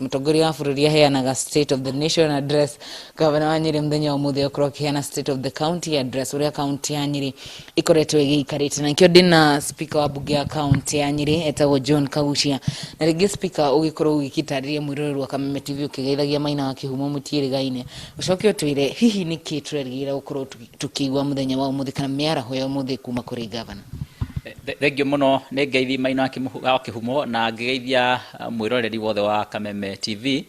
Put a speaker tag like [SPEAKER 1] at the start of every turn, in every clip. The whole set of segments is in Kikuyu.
[SPEAKER 1] Mũtongoria wa bũrũri aheanaga State of the Nation Address. Gavana wa Nyĩrĩ mũthenya wa ũmũthĩ akorwo akĩheana State of the County Address, ũrĩa kaunti ya Nyĩrĩ ĩkoretwo ĩgĩikarĩte. Na nĩkĩo ndĩna speaker wa mbunge ya kaunti ya Nyĩrĩ, etagwo John Kaguchia. Na rĩngĩ, speaker, ũgĩkorwo ũgĩgĩtarĩria mwĩroreri wa Kameme TV, ũkĩgeithagia Maina wa Kĩhumo mũtiĩrĩgaine, ũcoke ũtwĩre hihi nĩkĩ tũrerĩgĩrĩra gũkorwo tũkĩigua mũthenya wa ũmũthĩ kana mĩaraho ya ũmũthĩ kuma kũrĩ gavana.
[SPEAKER 2] Thengiũ mũno. Nĩ ngeithi Maina wa Kĩhumo, na ngĩgeithia mwĩroreri wothe wa Kameme TV.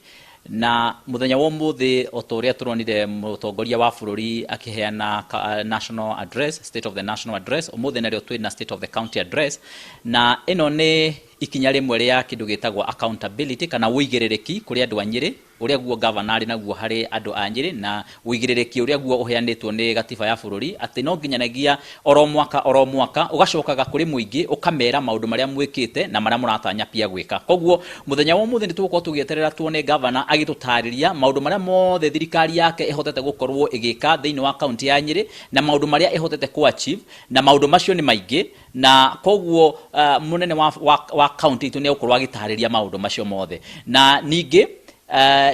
[SPEAKER 2] Na mũthenya wa ũmũthĩ, o ta ũrĩa tũronire mũtongoria wa bũrũri akĩheana national address, State of the National Address, ũmũthĩ narĩo twĩna State of the County Address. Na ĩno nĩ ikinya rĩmwe rĩa kĩndũ gĩtagwo accountability kana ũigĩrĩrĩki kũrĩ andũ a Nyĩrĩ, ũrĩa guo gavana arĩ naguo harĩ andũ a Nyĩrĩ, na ũigĩrĩrĩki ũrĩa guo ũheanĩtwo nĩ gatiba ya bũrũri, atĩ no nginyanagia oro mwaka oro mwaka ũgacokaga kũrĩ mũingĩ ũkamera maũndũ marĩa mwĩkĩte na marĩa mũratanya pia gwĩka. Koguo mũthenya wa ũmũthĩ nĩ tũgũkorwo tũgĩeterera tuone gavana agĩtũtarĩria maũndũ marĩa mothe thirikari yake ĩhotete gũkorwo ĩgĩka thĩinĩ wa kaunti ya Nyĩrĩ, na maũndũ marĩa ĩhotete kũ achieve, na maũndũ macio nĩ maingĩ. Na koguo mũnene wa kaunti itũ nĩ egũkorwo agĩtarĩria maũndũ macio mothe. Na ningĩ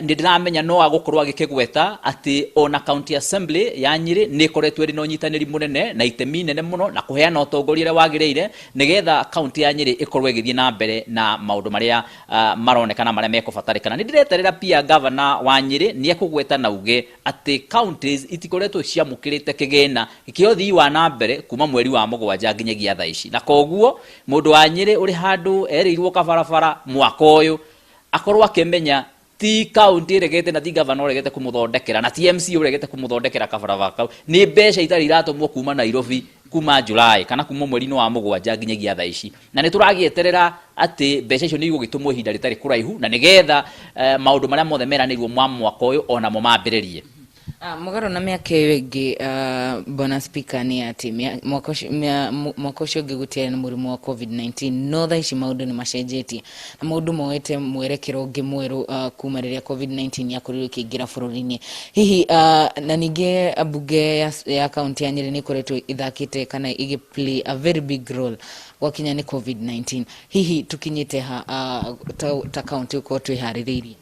[SPEAKER 2] nĩ ndĩramenya no agũkorwo agĩkĩgweta atĩ ona county assembly ya Nyĩrĩ nĩ ĩkoretwo ĩrĩ na ũnyitanĩri mũnene na itemi inene mũno na kũheana ũtongoria ũrĩa wagĩrĩire, nĩgetha kaunti ya Nyĩrĩ ĩkorwo ĩgĩthiĩ na mbere na maũndũ marĩa maronekana marĩa mekũbatarĩkana. Nĩ ndĩreterera pia gavana wa Nyĩrĩ nĩ ekũgweta na uge atĩ counties itikoretwo ciamũkĩrĩte kĩgĩna kĩa ũthii wa na mbere kuma mweri wa 7 nginyagia thaa ici. Na koguo mũndũ wa Nyĩrĩ ũrĩ handũ erĩirwo kabarabara mwaka ũyũ akorwo akĩmenya ti kaunti ĩregete, na ti gavana ũregete kũmũthondekera, na ti MC ũregete kũmũthondekera kabarabara kau, nĩ mbeca itarĩ iratũmwo kuma Nairobi kuma July kana kuma mweri-inĩ wa 7 nginyagia thaa ici. Na nĩ tũragĩeterera atĩ mbeca icio nĩ igũgĩtũmwo ihinda rĩtarĩ kũraihu, na nĩgetha maũndũ marĩa mothe meranĩirwo ma mwaka ũyũ onamo mambĩrĩrie.
[SPEAKER 1] Mũgarũ na mĩaka ĩyo ĩngĩ, bwana speaker, nĩ atĩ mwaka ũcio ũngĩ gũtiarĩ na mũrimũ wa COVID-19, no thaa ici maũndũ nĩ macenjetie na maũndũ moete mwerekero ũngĩ mwerũ kuma rĩrĩa COVID-19 yakorirwo ĩkĩingĩra bũrũri-inĩ. Hihi na ningĩ mbunge ya kaunti ya Nyĩrĩ nĩ ĩkoretwo ĩthakĩte kana ĩgĩ play a very big role gwakinya nĩ COVID-19. Hihi tũkinyĩte ha ta kaunti gũkorwo twĩharĩrĩirie?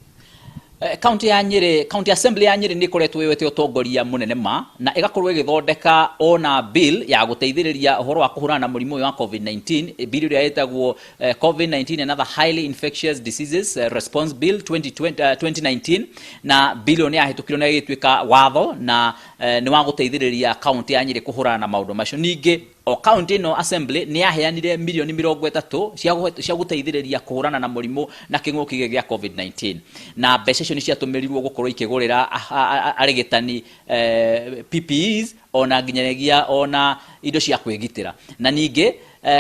[SPEAKER 2] Kaunti ya Nyĩrĩ, county assembly ya Nyĩrĩ nĩ ĩkoretwo yoete ũtongoria mũnene ma, na ĩgakorwo ĩgĩthondeka ona bill ya gũteithĩrĩria ũhoro wa kũhũrana na mũrimũ ũyũ wa COVID-19, bill ĩrĩa ĩtagwo COVID-19 and Other Highly Infectious Diseases Response Bill 2020, 2019. Na bill ĩyo nĩ yahĩtũkirio na ĩgĩtuĩka watho, na nĩ wa gũteithĩrĩria kaunti ya Nyĩrĩ kũhũrana na maũndũ macio. Ningĩ o kaunti ĩno assembly nĩ yaheanire mirioni 30 cia gũteithĩrĩria kũhũrana na mũrimũ na kĩng'ũki gĩkĩ gĩa COVID-19, na mbeca icio nĩ ciatũmĩrirwo gũkorwo ikĩgũrĩra arigitani PPEs, ona nginyagia ona indo cia kwĩgitĩra. Na ningĩ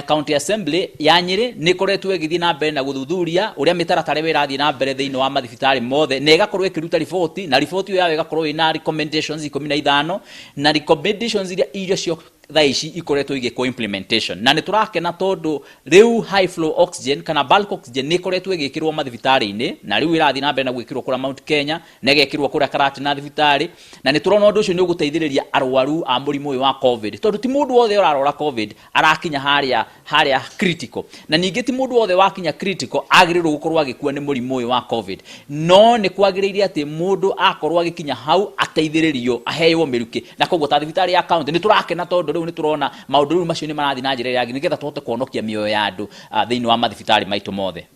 [SPEAKER 2] county assembly ya Nyĩrĩ nĩ ĩkoretwo ĩgĩthiĩ na mbere na gũthuthuria ũrĩa mĩtaratara ĩyo ĩrathiĩ na mbere thĩinĩ wa mathibitarĩ mothe, na ĩgakorwo ĩkĩruta riboti, na riboti ĩyo yayo ĩgakorwo ĩna recommendations 15, na recommendations iria cio thaa ici ikoretwo igĩkwo implementation. Na nĩ tũrakena tondũ rĩu high flow oxygen kana bulk oxygen nĩ ĩkoretwo ĩgĩkĩrwo mathibitarĩ-inĩ, na rĩu ĩrathiĩ na mbere na gwĩkĩrwo kũrĩa Mount Kenya, na ĩgekĩrwo kũrĩa Karatina thibitarĩ. Na nĩ tũrona ũndũ ũcio nĩ ũgũteithĩrĩria arwaru a mũrimũ ũyũ wa COVID, tondũ ti mũndũ wothe ũrarwara COVID arakinya harĩa critical, na ningĩ ti mũndũ wothe wakinya critical agĩrĩirwo gũkorwo agĩkua nĩ mũrimũ ũyũ wa COVID. No nĩ kwagĩrĩire atĩ mũndũ akorwo agĩkinya hau ateithĩrĩrio, aheo mĩrukĩ. Na koguo ta thibitarĩ ya county nĩ tũrakena tondũ rĩu nĩ tũrona maũndũ rĩu macio nĩ marathiĩ na njĩra ĩrĩa yagĩrĩire, nĩgetha tũhote kũhonokia mĩoyo ya andũ thĩinĩ wa mathibitarĩ maitũ mothe.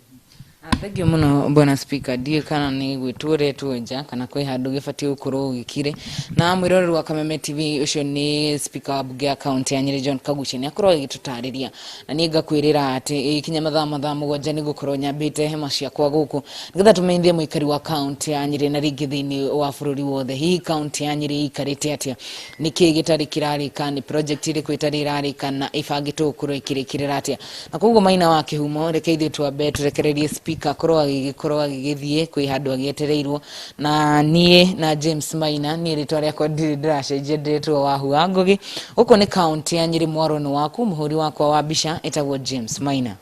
[SPEAKER 1] Thengiũ mũno, bwana speaker. Ndiũĩ kana nĩ gwĩtwo ũretwo nja kana kwĩ handũ gĩbatiĩ gũkorwo ũgĩkire. Na mwĩroreri wa Kameme TV, ũcio nĩ speaker wa mbunge ya kaunti ya Nyĩrĩ, John Kaguchia. Nĩ akorwo agĩtũtarĩria, na niĩ ngakwĩrĩra atĩ ĩkinya mathaa 7 nĩ ngũkorwo nyambĩte hema ciakwa gũkũ, nĩgetha tũmenyithie mũikari wa kaunti ya Nyĩrĩ na rĩngĩ thĩinĩ wa bũrũri wothe hihi kaunti ya Nyĩrĩ ĩikarĩte atĩa, nĩkĩ gĩtarĩ kĩrarĩka, nĩ project ĩrĩkũ ĩtarĩ ĩrarĩka, na ĩbangĩtwo gũkorwo ĩkĩrĩkĩrĩra atĩa. Na koguo Maina wa Kĩhumo, reke ithuĩ twambe tũrekererie speaker akorwo agĩgĩkorwo agĩgĩthiĩ kwĩ handũ agĩetereirwo. Na niĩ na James Maina, niĩ rĩtwa rĩakwa ndirĩ ndĩracenjia, ndĩretwo Wahu wa Ngũgĩ. Gũkũ nĩ kaunti ya Nyĩrĩ, mwaro nĩ waku, mũhũri wakwa wa mbica ĩtagwo James Maina.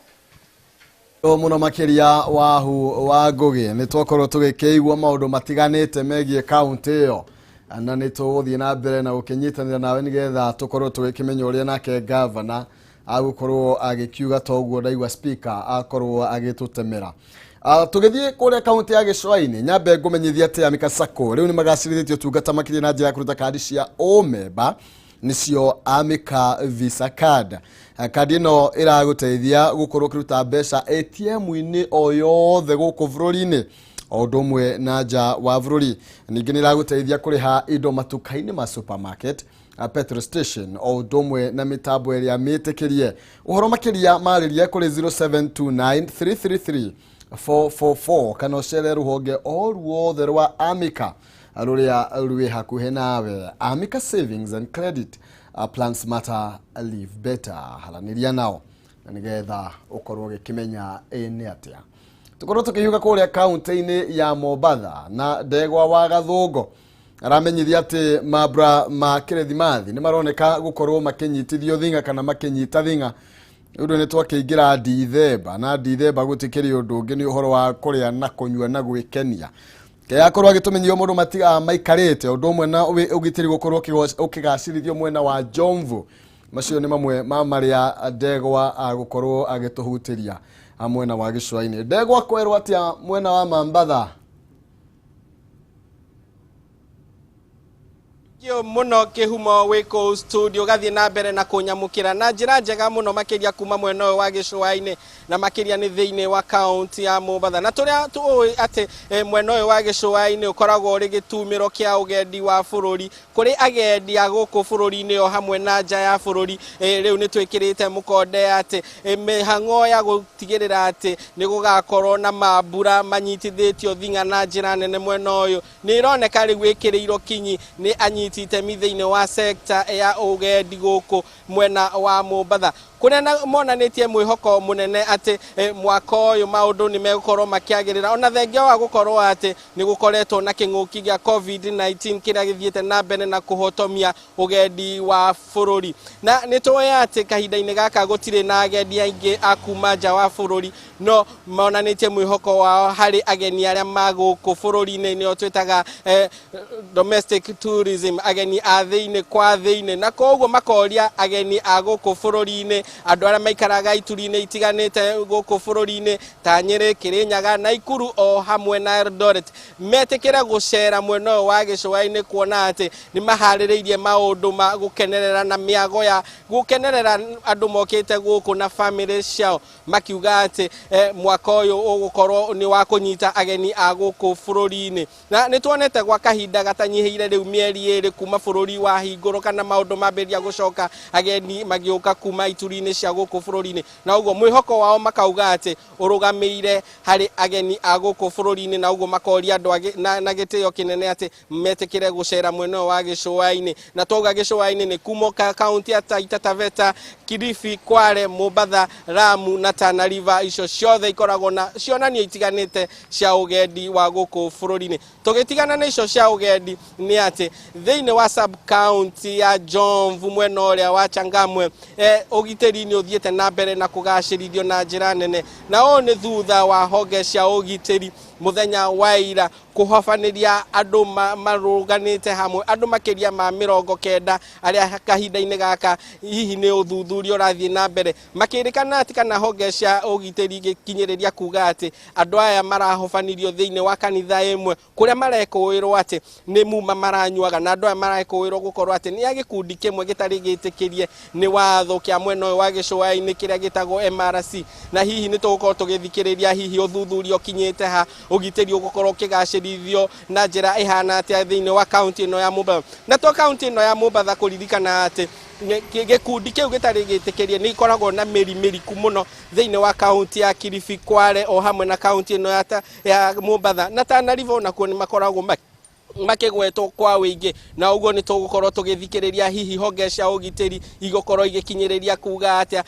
[SPEAKER 3] Mũno makĩria, Wahu wa Ngũgĩ. Nĩ twakorwo tũgĩkĩigua maũndũ matiganĩte megiĩ kaunti ĩyo, na nĩ tũgũthiĩ na mbere na gũkĩnyitanĩra nawe, nĩgetha tũkorwo tũgĩkĩmenya ũrĩa nake gavana agũkorwo agĩkiuga. Toguo ndaigua speaker akorwo agĩtũtemera. Tũgĩthiĩ kũrĩa kaunti ya Gĩcũa-inĩ, nyambe ngũmenyithia atĩ Amika Sacco rĩu nĩ magacĩrithĩtie ũtungata makĩria na njĩra ya kũruta kandi cia ũmemba, nĩcio Amika Visa Card. Kandi ĩno ĩragũteithia gũkorwo ũkĩruta mbeca ATM-inĩ o yothe gũkũ bũrũri-inĩ, o ũndũ ũmwe na nja wa bũrũri. Ningĩ nĩ ĩragũteithia kũrĩha indo matuka-inĩ ma supermarket, petrol station, o ũndũ ũmwe na mĩtambo ĩrĩa mĩtĩkĩrie. Ũhoro makĩria marĩrie kũrĩ 0729 333 444 kana ũcere rũhonge o ruothe rwa Amika rũrĩa rwĩ hakuhĩ nawe. Amika Savings and Credit, plan smarter, live better. Haranĩria nao na nĩgetha ũkorwo ũgĩkĩmenya ĩ nĩ atĩa. Tũkorwo tũkĩhiũka kũrĩa kaunti-inĩ ya Mombatha na Ndegwa wa Gathũngũ aramenyithia atĩ mambura ma kĩrithimathi nĩ maroneka gũkorwo makĩnyitithio thing'a kana makĩnyita thing'a ũndũ nĩ twakĩingĩra Dithemba, na Dithemba gũtikĩrĩ ũndũ ũngĩ, nĩ ũhoro wa kũrĩa na kũnyua na gwĩkenia. Yakorwo agĩtũmenyithia mũndũ matiga maikarĩte ũndũ ũmwe na ũgitĩri gũkorwo ũkĩgacĩrithio mwena wa Jomvu. Macio nĩ mamwe ma marĩa Ndegwa agũkorwo agĩtũhutĩria mwena wa Gĩcũa-inĩ. Ndegwa, kwerwo atĩa mwena wa Mambatha?
[SPEAKER 4] Kio muno Kihumo wĩ kũu studio gathiĩ na mbere na kũnyamũkĩra na njĩra njega mũno makĩria kuma mwena ũyũ wa Gĩcũa-inĩ na makĩria nĩ thĩinĩ wa kaunti ya Mombatha. Na tũrĩa tũĩ atĩ mwena ũyũ wa Gĩcũa-inĩ ũkoragwo ũrĩ gĩtumĩro kĩa ũgendi wa bũrũri kũrĩ agendi a gũkũ bũrũri-inĩ o hamwe na nja ya bũrũri. Rĩu nĩ twĩkĩrĩte mũkonde atĩ mĩhang'o ya gũtigĩrĩra atĩ nĩ gũgakorwo na mambura manyitithĩtio thing'a na njĩra nene mwena ũyũ nĩ ĩroneka rĩu ĩkĩrĩirwo kinyi nĩ anyiti itemi thĩinĩ wa sekta ya ũgendi gũkũ mwena wa Mombatha, kũrĩa monanĩtie mwĩhoko mũnene atĩ mwaka ũyũ maũndũ nĩ megũkorwo makĩagĩrĩra, ona thengia wa gũkorwo atĩ nĩ gũkoretwo na kĩng'ũki gĩa COVID-19 kĩrĩa gĩthiĩte na mbere na kũhotomia ũgendi wa bũrũri. Na nĩ tũĩ atĩ kahinda-inĩ gaka gũtirĩ na agendi aingĩ a kuma nja wa bũrũri, no monanĩtie mwĩhoko wao harĩ ageni arĩa ma gũkũ bũrũri-inĩ, nĩo twĩtaga domestic tourism, ageni a thĩinĩ kwa thĩinĩ, na koguo makoria ageni a gũkũ bũrũri-inĩ, andũ arĩa maikaraga ituri-inĩ itiganĩte gũkũ bũrũri-inĩ ta Nyĩrĩ, Kĩrĩnyaga, Naikuru o hamwe na Eldoret, metĩkĩre gũcera mwena ũyũ wa Gĩcũa-inĩ kuona atĩ nĩ maharĩrĩirie maũndũ ma gũkenerera na mĩago ya gũkenerera andũ mokĩte gũkũ na famĩlĩ ciao, makiuga atĩ mwaka ũyũ ũgũkorwo nĩ wa kũnyita ageni a gũkũ bũrũri-inĩ. Na nĩ tuonete gwa kahinda gatanyihĩire rĩu mĩeri 2 kuma bũrũri wahingũrwo kana maũndũ mambĩrĩria gũcoka, ageni magĩũka kuma ituri-inĩ cia gũkũ bũrũri-inĩ, na ũguo mwĩhoko wao makauga atĩ ũrũgamĩire harĩ ageni a gũkũ bũrũri-inĩ, na ũguo makoria andũ na gĩtĩo kĩnene atĩ metĩkĩre gũcera mwena ũyũ wa Gĩcũa-inĩ. Na twauga Gĩcũa-inĩ nĩ kuma kaunti ya Taita Taveta, Kilifi, Kwale, Mombatha, Lamu na Tana River, icio ciothe ikoragwo na cionanio itiganĩte cia ũgendi wa gũkũ bũrũri-inĩ. Tũgĩtigana na icio cia ũgendi nĩ atĩ thĩinĩ wa sub county ya Jomvu mwena ũrĩa wa Changamwe, ũgitĩri nĩ ũthiĩte na mbere na kũgacĩrithio na njĩra nene, na ũũ nĩ thutha wa honge cia ũgitĩri mũthenya wa ira kũhobanĩria andũ marũganĩte hamwe, andũ makĩria ma 90 arĩa kahinda-inĩ gaka hihi nĩ ũthuthuria ũrathiĩ na mbere, makĩrĩkana atĩ kana honge cia ũgitĩri gĩkinyĩrĩria kuga atĩ andũ aya marahobanĩrio thĩinĩ wa kanitha ĩmwe kũrĩa marekũĩrwo atĩ nĩ muma maranyuaga, na andũ aya marekũĩrwo gũkorwo atĩ nĩ a gĩkundi kĩmwe gĩtarĩ gĩtĩkĩrie nĩ watho kĩa mwena ũyũ wa Gĩcũa-inĩ kĩrĩa gĩtagwo MRC. Na hihi nĩ tũgũkorwo tũgĩthikĩrĩria hihi ũthuthuria ũkinyĩte ha, ũgitĩri ũgũkorwo ũkĩgacĩrithio na njĩra ĩhana atĩa thĩinĩ wa kaunti ĩno ya Mombatha. Na to kaunti ĩno ya Mombatha kũririkana atĩ gĩkundi kĩu gĩtarĩ gĩtĩkĩrie nĩ ikoragwo na mĩri mĩriku mũno thĩinĩ wa kaunti ya Kilifi, Kwale o hamwe na kaunti ĩno ya Mombatha na Tana River, onakuo nĩ makoragwo makĩgwetwo kwa wĩingĩ. Na ũguo nĩ tũgũkorwo tũgĩthikĩrĩria hihi honge cia ũgitĩri igũkorwo igĩkinyĩrĩria kuga atĩa,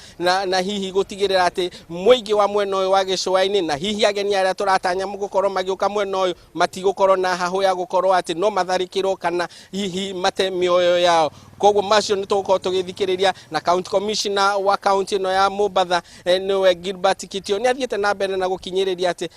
[SPEAKER 4] na hihi gũtigĩrĩra atĩ mũingĩ wa mwena ũyũ wa Gĩcũa-inĩ na hihi ageni arĩa tũratanya gũkorwo magĩũka mwena ũyũ matigũkorwo na hahũ ya gũkorwo atĩ no matharĩkĩrwo kana hihi mate mĩoyo yao. Koguo macio nĩ tũgũkorwo tũgĩthikĩrĩria na county commissioner wa county ĩno ya Mombatha, nĩwe Gilbert Kitio, nĩ athiĩte na mbere na gũkinyĩrĩria atĩ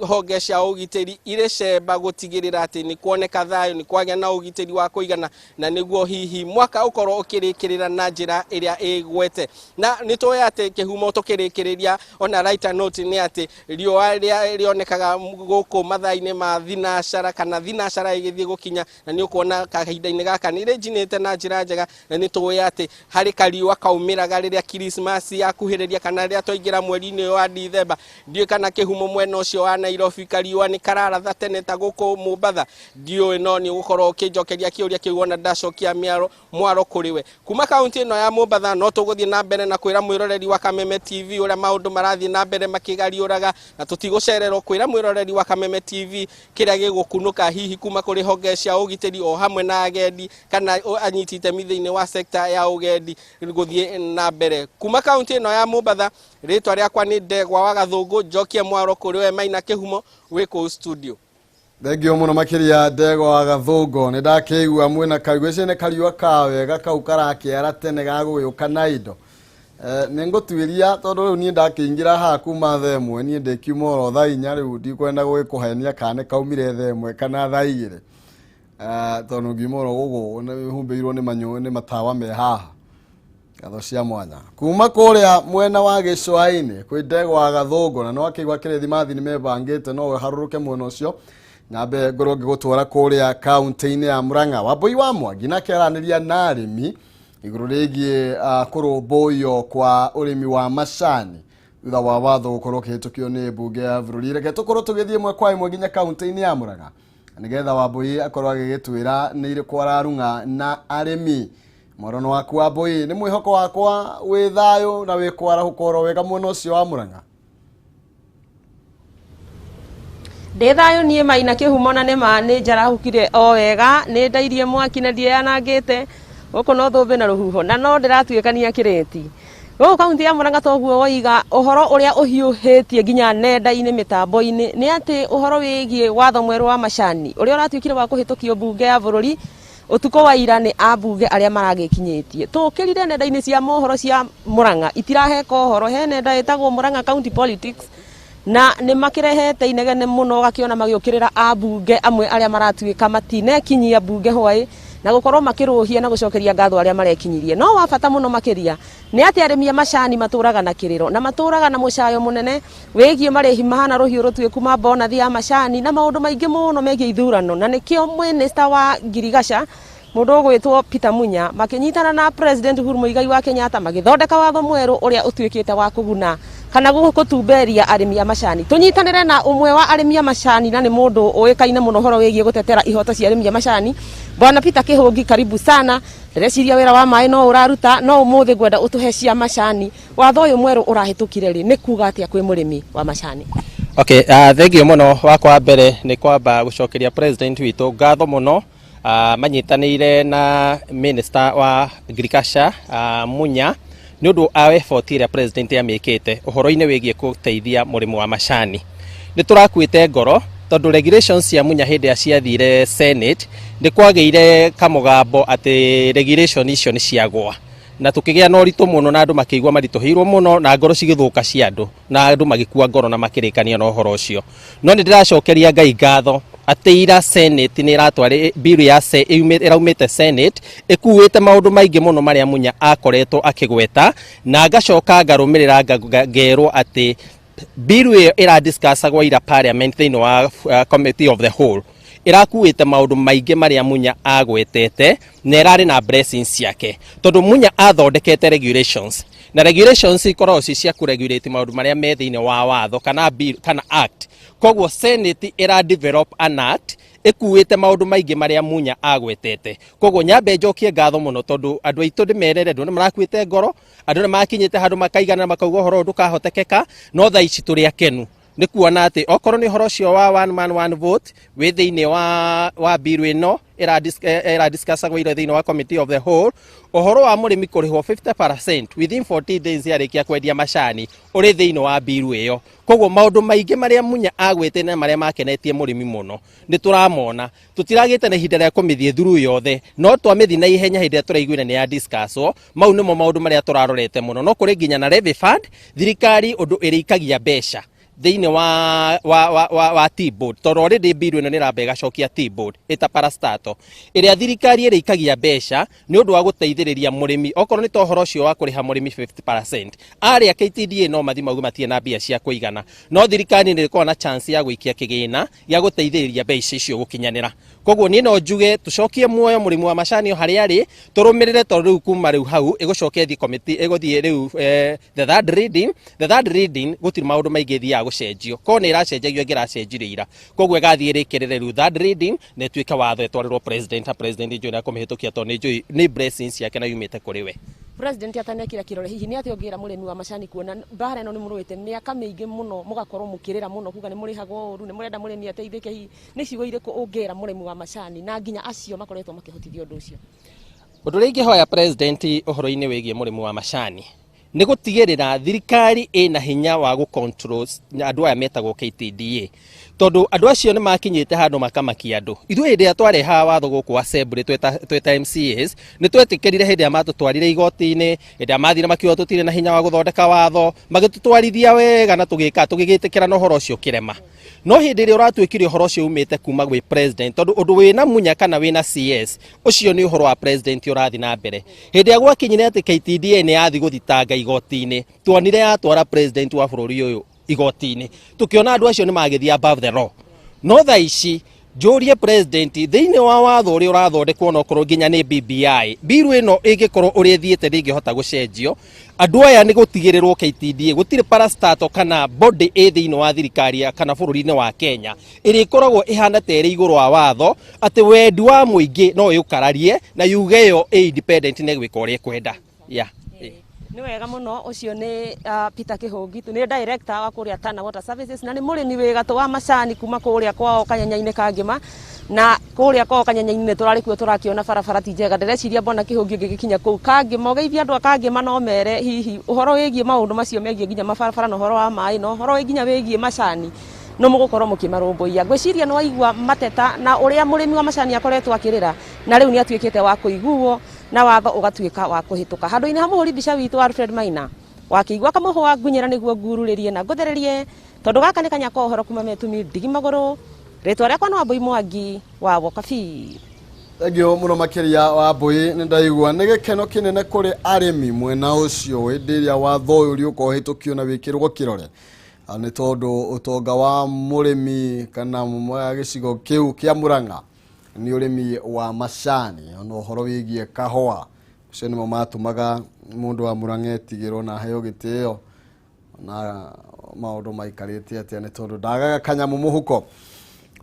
[SPEAKER 4] honge cia ũgitĩri irĩ cemba gũtigĩrĩra atĩ nĩ kuoneka thayũ, nĩ kwagĩa na ũgitĩri wa kũigana, na nĩguo hihi mwaka ũkorwo ũkĩrĩkĩrĩra na njĩra ĩrĩa ĩgwete. Na nĩ tũĩ atĩ kĩhumo tũkĩrĩkĩrĩria ona lighter note nĩ atĩ riũa rĩa rĩonekaga gũkũ mathaa-inĩ ma thinacara kana thinacara ĩgĩthiĩ gũkinya, na nĩ ũkuona kahinda-inĩ gaka nĩ rĩnjinĩte na njĩra njega. Na nĩ tũĩ atĩ harĩ kariũa kaumĩraga rĩrĩa Christmas yakuhĩrĩria kana rĩrĩa twaingĩra mweri-inĩ ũyũ wa Dithemba. Ndiũĩ kana kĩhumo mwena ũcio wa Nairobi kariũa nĩ kararatha tene ta gũkũ Mombatha, ndiũĩ, no nĩ ũgũkorwo ũkĩnjokeria kĩũria kĩu wona ndacokia mwaro kũrĩ we. Kuma kaunti ĩno ya Mombatha no tũgũthiĩ na mbere na kwĩra mwĩroreri wa Kameme TV ũrĩa maũndũ marathiĩ na mbere makĩgariũraga, na tũtigũcererwo kwĩra mwĩroreri wa Kameme TV kĩrĩa gĩgũkunũka hihi kuma kũrĩ honge cia ũgitĩri o hamwe na agendi kana anyiti itemi thĩinĩ wa sekta ya ũgendi gũthiĩ na mbere. Kuma kaunti ĩno ya Mombatha, rĩtwa rĩakwa nĩ Ndegwa wa Gathũngũ, njokie mwaro kũrĩ we Maina Kĩhumo wĩ kũu studio.
[SPEAKER 3] Thengio mũno makĩria, Ndegwa wa Gathũngũ. Nĩ ndakĩigua mwĩna kariũa icio, nĩ kariũa ka wega kau karakĩara tene gagũgĩũka na indo. Nĩ ngũtuĩria tondũ rĩu niĩ ndakĩingĩra haha kuma thaa 1, niĩ ndĩkiuma oro thaa 4. Rĩu ndikwenda gũgĩkũhenia kana nĩ kaumire thaa 1 kana thaa 2, tondũ ngiuma oro gũkũ humbĩirwo nĩ manyũ nĩ matawa me haha. Ngatho cia mwanya kuma kũrĩa mwena wa gĩcũa-inĩ kwĩ Ndegwa wa Gathũngũ, na no akĩigua kĩrĩthimathi nĩ mebangĩte no harũrũke mwena ũcio. Nyambe ngorwo ngĩgũtwara kũrĩa kaunti-inĩ ya Murang'a. Wambui wa Mwangi nake aranĩria na arĩmi igũrũ rĩgiĩ kũrũmbũiyo kwa ũrĩmi wa macani thutha wa watho gũkorwo ũkĩhĩtũkio nĩ mbunge ya bũrũri. Reke tũkorwo tũgĩthiĩ ĩmwe kwa ĩmwe nginya kaunti-inĩ ya Murang'a nĩgetha Wambui akorwo agĩgĩtwĩra nĩ irĩkũ ararung'a na arĩmi. Mworono waku, Wambui, nĩ mwĩhoko wakwa wĩ thayũ na wĩ kwarahũka oro wega mwena ũcio wa Murang'a.
[SPEAKER 5] Ndĩ thayũ niĩ Maina Kĩhumo, na nĩma nĩ njarahũkire o wega, nĩ ndairie mwaki na ndiĩyanangĩte gũkũ no thũmbĩ na rũhuho na no ndĩratuĩkania kĩrĩti gũkũ kaunti ya Murang'a. Toguo woiga, ũhoro ũrĩa ũhiũhĩtie nginya nenda-inĩ mĩtambo-inĩ nĩ atĩ ũhoro wĩgiĩ watho mwerũ wa macani ũrĩa ũratuĩkire wa kũhĩtũkio mbunge ya bũrũri ũtukũ wa ira nĩ ambunge arĩa maragĩkinyĩtie. Tũkĩrire nenda-inĩ cia mohoro cia Murang'a itiraheka ũhoro, he nenda ĩtagwo Murang'a County Politics na nĩ makĩrehete inegene mũno, ũgakĩona magĩũkĩrĩra ambunge amwe arĩa maratuĩka matinekinyia mbunge hwaĩ na gũkorwo makĩrũhia na gũcokeria ngatho arĩa marekinyirie. No wa bata mũno makĩria nĩ atĩ arĩmi a macani matũraga na kĩrĩro na matũraga na mũcayo mũnene wĩgiĩ marĩhi mahana rũhiũ rũtuĩku ma bonathi ya macani na maũndũ maingĩ mũno megiĩ ithurano. Na nĩkĩo minister wa ngirigaca, mũndũ ũgwĩtwo Peter Munya, makĩnyitana na President Uhuru Muigai wa Kenyatta magĩthondeka watho mwerũ ũrĩa ũtuĩkĩte wa kũguna kana gũtumberia arĩmi a macani. Tũnyitanĩre na ũmwe wa arĩmi a macani na nĩ mũndũ ũĩkaine mũno ũhoro wĩgiĩ gũtetera ihoto cia arĩmi a macani, Bwana Peter Kĩhũngi, karibu sana. Ndĩreciria wĩra wa maĩ no ũraruta, no ũmũthĩ ngwenda ũtũhe cia macani. Watho ũyũ mwerũ ũrahĩtũkire rĩ, nĩ kuga atĩa kwĩ mũrĩmi wa macani?
[SPEAKER 6] Okay, thank you mũno. Wakwa wa mbere nĩ kwamba gũcokeria president witũ ngatho mũno, manyitanĩire na minister wa agriculture, Munya, nĩ ũndũ wa effort ĩrĩa president amĩkĩte ũhoro-inĩ wĩgiĩ gũteithia mũrĩmi wa macani. Nĩ tũrakuĩte ngoro tondũ regulations cia Munya hĩndĩ ĩrĩa ciathire Senate nĩ kwagĩire kamũgambo atĩ regulation icio nĩ ciagwa, na tukĩgĩa na ũritũ mũno na andũ makĩigua maritũhĩirwo mũno na ngoro cigĩthũka cia andũ na andũ magĩkua ngoro na makĩrĩkania na ũhoro ũcio. No nĩ ndĩracokeria Ngai ngatho atĩ ira Senate nĩ ĩratwarĩ bill ya ĩraumĩte Senate ĩkuĩte maũndũ maingĩ mũno marĩa Munya akoretwo akĩgweta, na ngacoka ngarũmĩrĩra ngerwo atĩ bill ĩyo ĩradiscussagwo ira parliament thĩinĩ wa committee of the whole ĩrakuĩte maũndũ maingĩ marĩa Munya agwetete na ĩrarĩ na blessings ciake, tondũ Munya athondekete regulations na regulations ikoragwo ci cia kũregulate maũndũ marĩa me thĩinĩ wa watho kana bill kana act. Koguo Senate ĩra develop an act ĩkuĩte maũndũ maingĩ marĩa Munya agwetete. Koguo nyambe njokie ngatho mũno tondũ andũ aitũ ndĩmerere andũ nĩ marakuĩte ngoro, andũ nĩ makinyĩte handũ makaigana makauga ũhoro ũyũ ndũkahotekeka, no thaa ici tũrĩ akenu. Nĩ kuona atĩ okorwo nĩ ũhoro ũcio wa one man one vote wĩ thĩinĩ wa bill ĩno ĩradiscussagwo ira thĩinĩ wa committee of the whole, ũhoro wa mũrĩmi kũrĩhwo 50% within 40 days yarĩkia kwendia macani ũrĩ thĩinĩ wa bill ĩyo. Koguo maũndũ maingĩ marĩa Munya agwĩte na marĩa makenetie mũrĩmi mũno nĩ tũramona. Tũtiragĩte na ihinda rĩa kũmĩthiĩ through yothe, no twamĩthiĩ na ihenya hĩndĩ ĩrĩa tũraiguire nĩ ya discusswo. Mau nĩmo maũndũ marĩa tũrarorete mũno. No kũrĩ nginya na levy fund, thirikari ũndũ ĩrĩikagia mbeca thĩinĩ wa tea board, tondũ already bill ĩno nĩ ĩramba ĩgacokia tea board ĩta parastatal ĩrĩa thirikari ĩrĩikagia mbeca nĩ ũndũ wa gũteithĩrĩria mũrĩmi, okorwo nĩ ta ũhoro ũcio wa kũrĩha mũrĩmi 50%. Arĩa KTDA no mathi mauge matirĩ na mbia cia kũigana, no thirikari nĩ ĩkoragwo na chance ya gũikia kĩgĩna gĩa gũteithĩrĩria mbeca icio gũkinyanĩra. Koguo niĩ no njuge tũcokie muoyo mũrĩmi wa macani o harĩa arĩ, tũrũmĩrĩre, tondũ rĩu kuma rĩu hau ĩgũcoka ĩthiĩ committee, ĩgũthiĩ rĩu the third reading. The third reading gũtirĩ maũndũ maingĩ ĩthiaga gũcenjio, korwo nĩ ĩracenjagio ĩngĩracenjirio ira. Koguo ĩgathiĩ ĩrĩkĩrĩre rĩu third reading na ĩtuĩke watho, ĩtwarĩrwo president, na president njũĩ na kũmĩhĩtũkia, tondũ nĩ njũĩ nĩ blessings ciake na yumĩte kũrĩ we.
[SPEAKER 5] President atanekĩra kĩrore, hihi nĩ atĩa ũngĩra mũrĩmi wa macani, kuona mbara ĩno nĩ mũrũĩte mĩaka mĩingĩ mũno, mũgakorwo mũkĩrĩra mũno kuga nĩ mũrĩhagwo ũru, nĩ mũrenda mũrĩmi ateithĩke? Hihi nĩ ciugo irĩkũ ũngĩra mũrĩmi wa macani na nginya acio makoretwo makĩhotithio ũndũ ũcio?
[SPEAKER 6] Ũndũ ũrĩa ingĩhoya president ũhoro-inĩ wĩgiĩ mũrĩmi wa macani nĩ gũtigĩrĩra thirikari ĩna hinya wa gũ-control andũ aya metagwo KTDA, tondũ andũ acio nĩ makinyĩte handũ makamakia andũ. Ithuĩ hĩndĩ ĩrĩa twarehaga watho gũkũ assembly tweta MCAs, nĩ twetĩkĩrire hĩndĩ ĩrĩa matũtwarire igoti-inĩ, hĩndĩ ĩrĩa mathire makiuga tũtirĩ na hinya wa gũthondeka watho, magĩtũtwarithia wega na tũgĩka tũgĩgĩtĩkĩra na ũhoro ũcio ũkĩrema. No hĩndĩ ĩrĩa ũratuĩkire ũhoro ũcio umĩte kuma gwĩ president, tondũ ũndũ wĩna Munya kana wĩna CS, ũcio nĩ ũhoro wa president ũrathiĩ na mbere. Hĩndĩ ĩrĩa gwakinyire atĩ KTDA nĩ yathi gũthitanga igoti-inĩ, tuonire yatwara president wa bũrũri ũyũ igoti-inĩ, tũkĩona andũ acio nĩ magĩthiĩ above the law. No thaa ici njũrie president, thĩinĩ wa watho ũrĩa ũrathondekwo, no korwo nginya nĩ BBI bill ĩno ĩngĩkorwo ũrĩa ĩthiĩte ndĩngĩhota gũcenjio, andũ aya nĩ gũtigĩrĩrwo KTDA gũtirĩ parastatal kana body ĩ thĩinĩ wa thirikari kana bũrũri-inĩ wa Kenya ĩrĩa ĩkoragwo ĩhana ta ĩrĩ igũrũ wa watho, atĩ wendi wa mũingĩ no ĩũkararie na yuge yo ĩ independent na ĩgwĩka ũrĩa ĩkwenda, yeah.
[SPEAKER 5] Nĩ wega mũno. Ũcio nĩ Peter Kĩhũngi, nĩ director wa kũrĩa Tana Water Services na nĩ mũrĩmi wĩ gatũ wa macani kuma kũrĩa kwao kanyanya-inĩ ka Ngĩma. Na kũrĩa kwao kanyanya-inĩ nĩ tũrarĩ kuo, tũrakĩona barabara ti njega. Ndĩreciria mbona Kĩhũngi ũngĩgĩkinya kũu Kangĩma ũgeithie andũ a Kangĩma, no mere hihi ũhoro wĩgiĩ maũndũ macio megiĩ nginya mabarabara na ũhoro wa maĩ na ũhoro nginya wĩgiĩ macani no mũgũkorwo mũkĩmarũmbũiya. Ngwĩciria nĩ waigua mateta na ũrĩa mũrĩmi wa macani akoretwo akĩrĩra, na rĩu nĩ atuĩkĩte wa kũiguo na watho ũgatuĩka wa kũhĩtũka. Handũ-inĩ ha mũhũri mbica witũ Alfred Maina wakĩigua kamũhũa, ngunyĩra nĩguo ngururĩrie na ngũthererie, tondũ gaka nĩ kanya ka ũhoro kuma metumi ndigi magũrũ. Rĩtwa rĩakwa nĩ Wambui Mwangi wa Wokabi.
[SPEAKER 3] Thengiũ mũno makĩria wa Mbui. Nĩ ndaigua nĩ gĩkeno kĩnene kũrĩ arĩmi mwena ũcio hĩndĩ ĩrĩa watho ũyũ ũrĩũka ũhĩtũkio na wĩkĩrwo kĩrore. Nĩ tondũ ũtonga wa mũrĩmi kana wa gĩcigo kĩu kĩa Murang'a nĩ ũrĩmi wa macani ona ũhoro wĩgiĩ kahũa. Ũcio nĩmo matũmaga mũndũ wa Murang'a etigĩrwo na aheo gĩtĩo na maũndũ maikarĩte atĩa, nĩ tondũ ndagaga kanyamũ mũhuko.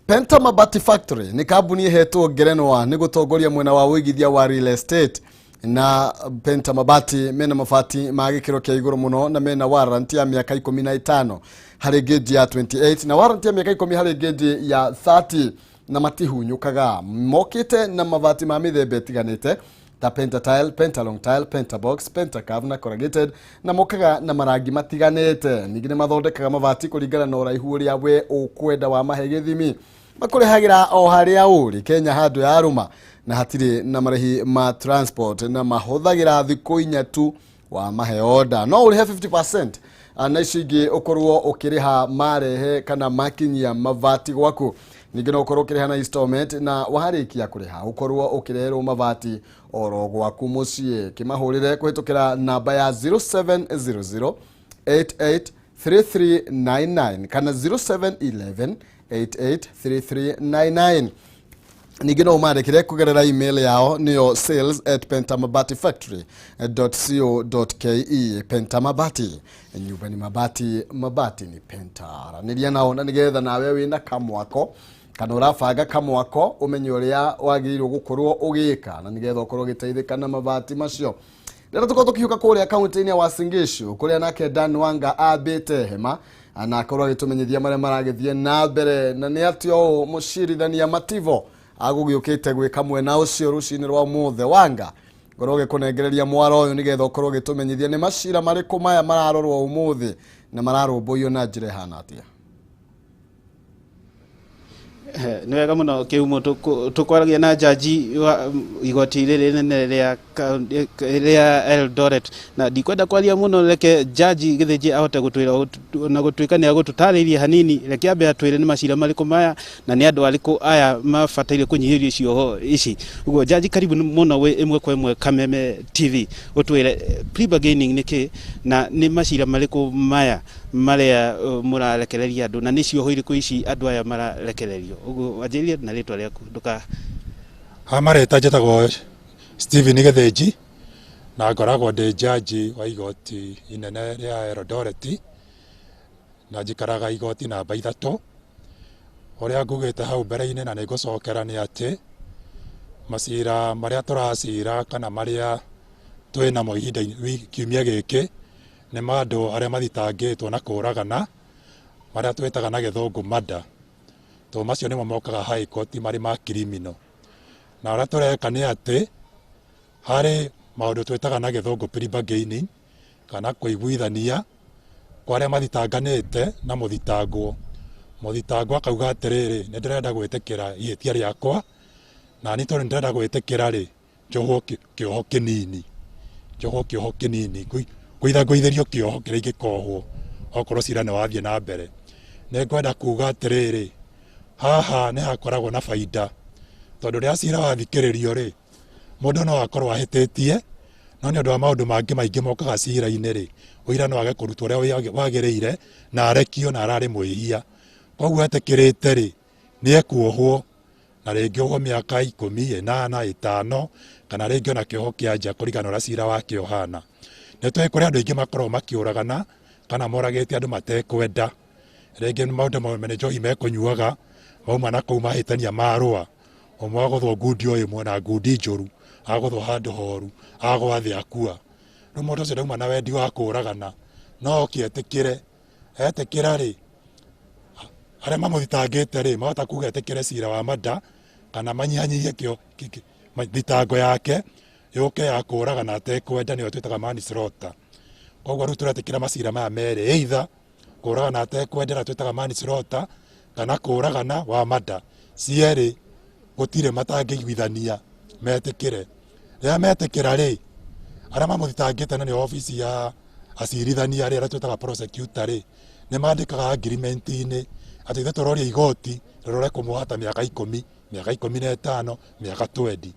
[SPEAKER 3] Penta Mabati Factory nĩ kambuni ĩhetwo ngerenwa nĩ gũtongoria mwena wa ũigithia wa real estate. Na Penta Mabati mena mabati ma gĩkĩro kĩa igũrũ mũno na mena warranty ya mĩaka 15 harĩ gauge ya 28 na warranty ya mĩaka 10 harĩ gauge ya 30, na matihunyũkaga. Mokĩte na mabati ma mĩthemba ĩtiganĩte ta Pentatile, Pentalong Tile, Pentabox, Pentacurve na Corrugated, na mokaga na marangi matiganĩte. Ningĩ nĩ mathondekaga mabati kũringana na ũraihu ũrĩa we ũkwenda wa mahe gĩthimi. Makũrehagĩra o harĩa ũrĩ Kenya handũ ya rũma na hatirĩ na marĩhi ma transport, na mahũthagĩra thikũ 4 tu wa mahe order. No ũrĩhe 50% na icio ingĩ ũkorwo ũkĩrĩha marehe kana makinyia mabati gwaku. Ningĩ no ũkorwo ũkĩrĩha na installment, na warĩkia kũrĩha ũkorwo ũkĩreherwo mabati oro gwaku mũciĩ. Kĩmahũrĩre kũhĩtũkĩra namba ya 0700 883399 kana 0711 883399. Ningĩ no ũmandĩkĩre kũgerera email yao, nĩyo sales@pentamabatiFactory.co.ke. Pentamabati, nyumba ni mabati, mabati ni Penta. Aranĩria nao na nĩgetha nawe wĩna kamwako kana ũrabanga kamwako ũmenye ũrĩa wagĩrĩirwo gũkorwo ũgĩka na nĩgetha ũkorwo ũgĩteithĩka na mabati macio. Rĩrĩa tũkorwo tũkiũka kũrĩa kaunti-inĩ ya Uasin Gishu, kũrĩa nake Dan Wanga ambĩte hema. Na akorwo agĩtũmenyithia marĩa maragĩthiĩ na mbere na nĩ atĩ ũũ mũcirithania Mativo agũgĩũkĩte gwĩka mwena ũcio rũcinĩ rwa ũmũthĩ. Wanga, ngorwo ũgĩkũnengereria mwaro ũyũ nĩgetha ũkorwo ũgĩtũmenyithia nĩ macira marĩkũ maya mararorwo ũmũthĩ na mararũmbũiyo na njĩra ĩhana atĩa.
[SPEAKER 7] Nĩ wega mũno Kĩhumo, tũkwaragia na jaji wa igoti rĩrĩ rĩnene rĩa Eldoret, na ndikwenda kwaria mũno, reke jaji Gĩthĩnji ahote gũtwĩra, na gũtuĩka nĩ agũtũtarĩirie hanini. Reke ambe atwĩre nĩ macira marĩkũ maya na nĩ andũ arĩkũ aya mabataire kũnyihĩrio cioho ici. Ũguo jaji, karibu mũno wĩ ĩmwe kwa ĩmwe Kameme TV, ũtwĩre plea bargaining nĩ kĩ na nĩ macira marĩkũ maya marĩa mũrarekereria andũ na nĩ cioho irĩkũ ici andũ aya mararekererio. Ũguo wanjĩrĩrie na rĩtwa rĩaku ndũka.
[SPEAKER 8] Ha marĩtwa njĩtagwo Stephen Gĩthĩnji na ngoragwo ndĩ jaji wa igoti inene rĩa Eldoret na njikaraga igoti namba 3. Ũrĩa ngugĩte hau mbere-inĩ na nĩ ngũcokera nĩ atĩ macira marĩa tũracira kana marĩa twĩ namo ihinda kiumia gĩkĩ nĩ ma andũ arĩa mathitangĩtwo na kũragana, marĩa twĩtaga na gĩthũngũ murder, tondũ macio nĩmo mokaga high court marĩ ma criminal. Na ũrĩa tũreka nĩ atĩ harĩ maũndũ twĩtaga na gĩthũngũ plea bargaining kana kũiguithania kwa arĩa mathitanganĩte na mũthitangwo. Mũthitangwo akauga atĩrĩrĩ, nĩ ndĩrenda gwĩtĩkĩra ihĩtia rĩakwa na niĩ tondũ nĩ ndĩrenda gwĩtĩkĩra rĩ, njohwo kĩoho kĩnini, njohwo kĩoho kĩnini, ngũithangũithĩrio kĩoho kĩrĩa ingĩkohwo okorwo cira nĩ wathiĩ na mbere. Nĩ ngwenda kuga atĩrĩrĩ, haha nĩ hakoragwo na baida tondũ rĩrĩa cira wathikĩrĩrio rĩ, mũndũ no akorwo ahĩtĩtie, no nĩ ũndũ wa maũndũ mangĩ maingĩ mokaga cira-inĩ rĩ, ũira no age kũrutwo ũrĩa wagĩrĩire na arekio na ararĩ mwĩhia. Koguo etĩkĩrĩte rĩ, nĩ ekuohwo na rĩngĩ ohwo mĩaka 10, 8, 5 kana rĩngĩ ona kĩoho kĩa nja kũringana na ũrĩa cira wake ũhana. Nĩ tũĩ kũrĩ andũ aingĩ makoragwo makĩũragana kana moragĩte andũ matekwenda, rĩngĩ maũndũ nĩ njohi mekũnyuaga, mauma na kũu mahĩtania marũa, ũmwe agũthwo ngundi o ĩmwe na ngundi njũru, agũthwo handũ horu, agwa thĩ akua. Rĩu mũndũ ũcio ndauma na wendi wa kũragana, no oke etĩkĩre. Etĩkĩra rĩ, arĩa mamũthitangĩte rĩ, mahota kuga etĩkĩre cira wa murder kana manyihanyihie kĩo thitango yake yũke ya kũragana atekwenda, nĩyo twĩtaga manslaughter. Koguo rĩu tũretĩkĩra macira maya merĩ, either kũragana atekwenda ĩrĩa twĩtaga manslaughter kana kũragana wa murder. Cierĩ gũtirĩ matangĩiguithania metĩkĩre. Rĩrĩa metĩkĩra rĩ, arĩa mamũthitangĩte na nĩo obici ya acirithania rĩ, arĩa twĩtaga prosecutor rĩ, nĩ mandĩkaga agreement-inĩ atĩ ithuĩ tũroria igoti rĩrore kũmuoha ta mĩaka 10, mĩaka 15, mĩaka 20.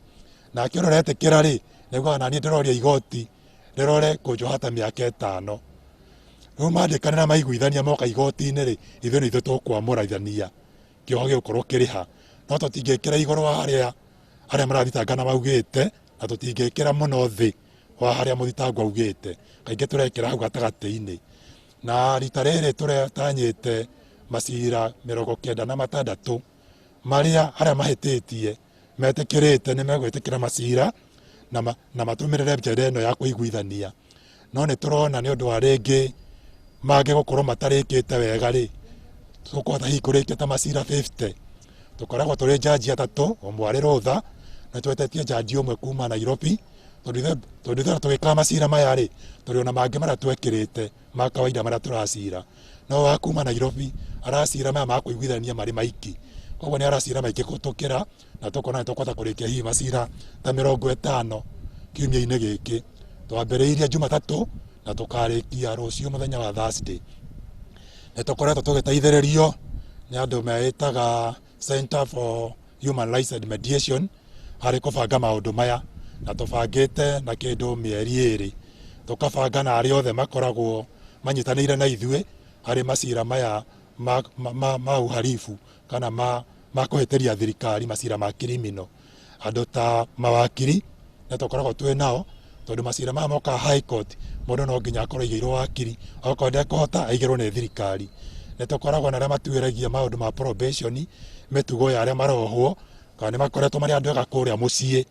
[SPEAKER 8] Nake ũrĩa ũretĩkĩra rĩ, nĩaugaga naniĩ ndĩroria igoti rĩrore kũnjoha ta mĩaka 5. Rĩu mandĩkanĩra maiguithania moka igoti-inĩ rĩ, ithuĩ nĩ ithuĩ tũkwamũrithania kĩoho gĩgũkorwo kĩrĩ ha, no tũtingĩkĩra igũrũ wa harĩa arĩa marathitangana maugĩte, na tũtingĩkĩra mũno thĩ wa harĩa mũthitangwo augĩte. Kaingĩ tũrekĩra hau gatagatĩ-inĩ. Na rita rĩrĩ tũretanyĩte macira 96 marĩa arĩa mahĩtĩtie metĩkĩrĩte nĩ megwĩtĩkĩra macira na matũmĩrĩre njĩra ĩno ya kũiguithania. No nĩ tũrona nĩ ũndũ wa rĩngĩ mangĩ gũkorwo matarĩkĩte wega rĩ, tũkũhota hihi kũrĩkia ta macira 50. Tũkoragwo tũrĩ jaji 3, ũmwe arĩ rũtha, na twetetie jaji ũmwe kuma Nairobi, tondũ ithuĩ tũgĩkaga macira maya rĩ, tũrĩ ona mangĩ marĩa twekĩrĩte ma kawaida marĩa tũracira. No wa kuma Nairobi aracira maya ma kũiguithania marĩ maingĩ, koguo nĩ aracira maingĩ gũtũkĩra, na tũkona nĩ tũkũhota kũrĩkia hihi macira ta 50 kiumia-inĩ gĩkĩ. Twambĩrĩirie Jumatatũ na tũkarĩkia rũciũ mũthenya wa Thursday. Nĩ tũkoretwo tũgĩteithĩrĩrio nĩ andũ meĩtaga Center for Human Rights and Mediation harĩ kũbanga maũndũ maya, na tũbangĩte na kĩndũ mĩeri 2, tũkabanga na arĩa othe makoragwo manyitanĩire na ithuĩ harĩ macira maya ma uhalifu kana ma kũhĩtĩria thirikari, macira ma criminal. Andũ ta mawakiri nĩ tũkoragwo twĩ nao, tondũ macira maya mokaga high court, mũndũ no nginya akorwo aigĩirwo wakiri, okorwo ndekũhota aigĩrwo nĩ thirikari. Nĩ tũkoragwo na arĩa matuĩragia maũndũ ma probation, mĩtugo ya arĩa marohwo, kana nĩ makoretwo marĩ andũ ega kũrĩa mũciĩ,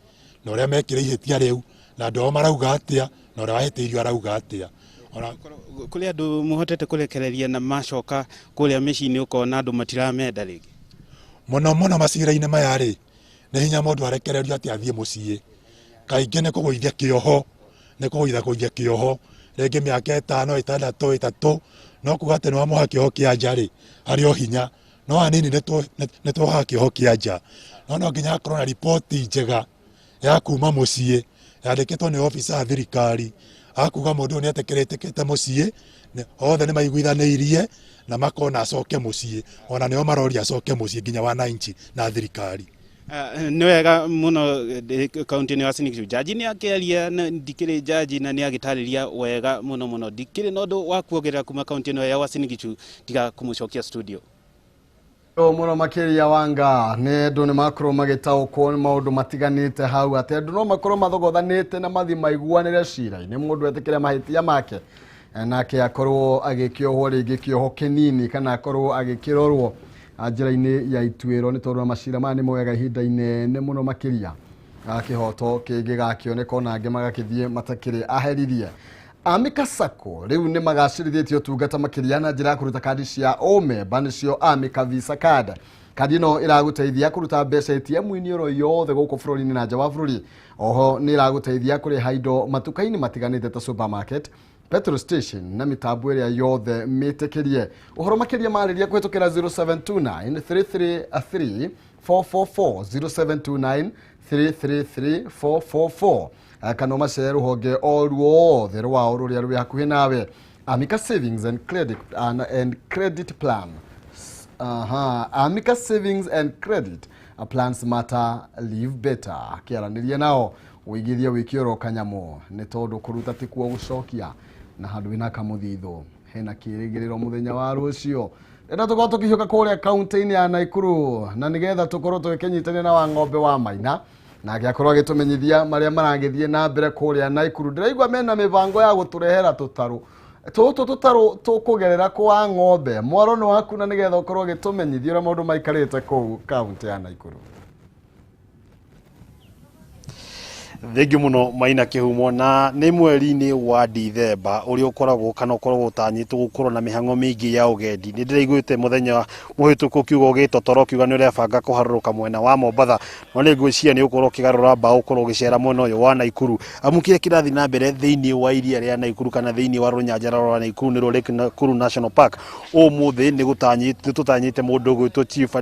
[SPEAKER 8] na ũrĩa mekire ihĩtia rĩu, na andũ ao marauga atĩa, na ũrĩa wahĩtĩirio arauga atĩa. Ona
[SPEAKER 7] Kũrĩ andũ mũhotete kũrekereria na macoka kũrĩa mĩciĩ-inĩ ũkona andũ matiramenda rĩngĩ?
[SPEAKER 8] Mũno mũno macira-inĩ maya rĩ, nĩ hinya mũndũ arekererio atĩ athiĩ mũciĩ. Kaingĩ nĩ kũgũithia kĩoho, nĩ kũgũithia kũgũithia kĩoho rĩngĩ mĩaka 5, 6, 3, no kuga atĩ nĩ wamũha kĩoho kĩa nja rĩ, harĩ o hinya. No hanini nĩ twohaga kĩoho kĩa nja, no no nginya akorwo na riboti njega ya kuma mũciĩ yandĩkĩtwo nĩ obisa ya thirikari, akuga mũndũ ũyũ nĩ etĩkĩrĩtĩkĩte mũciĩ, othe nĩ maiguithanĩirie na makona acoke mũciĩ, ona nĩo maroria acoke mũciĩ nginya wananchi na thirikari.
[SPEAKER 7] Nĩ wega mũno kaunti-inĩ ya Uasin Gishu. Jaji nĩ akĩaria na ndikĩrĩ jaji na nĩ agĩtarĩria wega mũno mũno. Ndikĩrĩ na ũndũ wa kuongerera kuma kaunti ĩno ya Uasin Gishu tiga kũmũcokia studio.
[SPEAKER 3] Mũno makĩria wanga nĩ andũ nĩ makorwo magĩtaũkwo nĩ maũndũ matiganĩte hau, atĩ andũ no makorwo mathogothanĩte na mathiĩ maiguanĩre cira-inĩ, mũndũ etĩkĩre mahĩtia make nake akorwo agĩkĩohwo rĩngĩ kĩoho kĩnini kana akorwo agĩkĩrorwo njĩra-inĩ ya ituĩro, nĩ tondũ macira maya nĩ moyaga ihinda inene mũno makĩria kĩhoto kĩngĩgakĩoneka ona angĩ magakĩthiĩ matakĩrĩ aherithie. Amika Sacco rĩu nĩ magacĩrithĩtie ũtungata makĩria na njĩra ya kũruta kandi cia ũmemba, nĩcio Amika Visa Card. Kandi ĩno ĩragũteithia kũruta mbeca ATM-inĩ oro yothe gũkũ bũrũri-inĩ na nja wa bũrũri. Oho nĩ ĩragũteithia kũrĩha indo matuka-inĩ matiganĩte ta supermarket, petrol station na mĩtambo ĩrĩa yothe mĩtĩkĩrie. Ũhoro makĩria marĩria kũhĩtũkĩra 0729 333 444, 0729 333 444, kana ũmacere rũhonge o ruothe rwao rũrĩa rwĩ hakuhĩ nawe. Amika Savings and Credit, and Credit Plan. Aha, Amika Savings and Credit Plan, smarter, live better. Kĩaranĩrie nao ũigithie wĩke oro kanyamũ, nĩ tondũ kũruta ti kuo gũcokia, na handũ wĩna kamũthithũ hena kĩrĩgĩrĩro mũthenya wa rũciũ. Rĩrĩa tũkorwo tũkĩhiũka kũrĩa kaunti-inĩ ya Naikuru, na nĩgetha tũkorwo tũgĩkĩnyitanĩra na Wang'ombe wa Maina, nake akorwo agĩtũmenyithia marĩa maragĩthiĩ na mbere kũrĩa Naikuru. Ndĩraigua mena mĩbango ya gũtũrehera tũtarũ tũtũ, tũtarũ tũkũgerera kwa ng'ombe. Mwaro nĩ waku, na nĩgetha ũkorwo ũgĩtũmenyithia ũrĩa maũndũ maikarĩte kũu kaunti ya Naikuru.
[SPEAKER 9] Thengiũ mũno Maina Kĩhumo. Na nĩ mweri-inĩ wa Dithemba ũrĩa ũkoragwo kana ũkoragwo ũtanyĩtwo gũkorwo na mĩhang'o mĩingĩ ya ũgendi. Nĩ ndĩraiguĩte mũthenya mũhĩtũku ũkiuga ũgĩtotoro ũkiuga nĩ ũrebanga kũharũrũka mwena wa Mombatha, no nĩ ngwĩciria nĩ ũkorwo ũkĩgarũra mbaũ ũkorwo ũgĩcera mwena ũyũ wa Naikuru, amu kĩrĩa kĩrathiĩ na mbere thĩinĩ wa iria rĩa Naikuru kana thĩinĩ wa rũnyanjara rwa Naikuru nĩ Lake Nakuru National Park. Ũmũthĩ nĩ tũtanyĩte mũndũ ũgwĩtwo Chief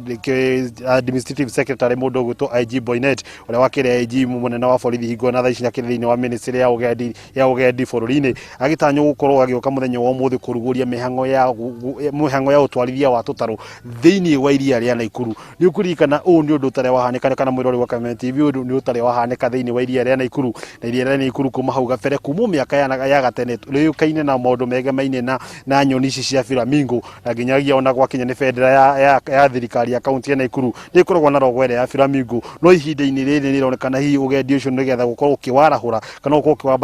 [SPEAKER 9] Administrative Secretary, mũndũ ũgwĩtwo IG Boynet, ũrĩa wakĩrĩ IG mũnene wa borithi hingo na thaa ici akĩrĩ thĩinĩ wa ministry ya ũgendi bũrũri-inĩ, agĩtanywo gũkorwo agĩũka mũthenya wa ũmũthĩ kũrugũria mĩhang'o ya ũtwarithia wa tũtarũ thĩinĩ wa iria rĩa Naikuru. Nĩ ũkũririkana ũũ nĩ ũndũ ũtarĩ wahanĩka kana mwĩrori wa Kameme TV, ũndũ nĩ ũtarĩ wahanĩka thĩinĩ wa iria rĩa Naikuru. Na iria rĩa Naikuru kuma hau gabere, kuma mĩaka ya gatene, rĩũkaine na maũndũ megemaine na nyoni ici cia flamingo, na nginyagia ona gwakinya nĩ bendera ya thirikari ya kaunti ya Naikuru nĩ ĩkoragwo na logo ĩrĩa ya flamingo. No ihinda-inĩ rĩrĩ nĩ ĩronekana hihi ũgendi ũcio nĩgetha gũkorwo ũkĩwarahũra kana gũkorwo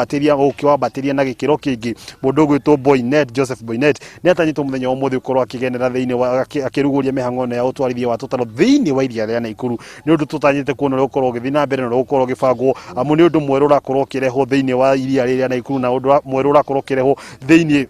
[SPEAKER 9] ũkĩwambatĩria na gĩkĩro kĩngĩ, mũndũ ũgwĩtwo Boynet, Joseph Boynet, nĩ atanyĩtwo mũthenya wa ũmũthĩ gũkorwo akĩgenera thĩinĩ wa akĩrugũria mĩhang'o ĩno ya ũtwarithia wa tũtarũ thĩinĩ wa iria rĩa Naikuru. Nĩ ũndũ tũtanyĩte kuona ũrĩa ũkorwo ũgĩthiĩ na mbere na ũrĩa ũgũkorwo ũgĩbangwo, amu nĩ ũndũ mwerũ ũrakorwo ũkĩrehwo thĩinĩ wa iria rĩrĩa Naikuru, na ũndũ mwerũ ũrakorwo ũkĩrehwo thĩinĩ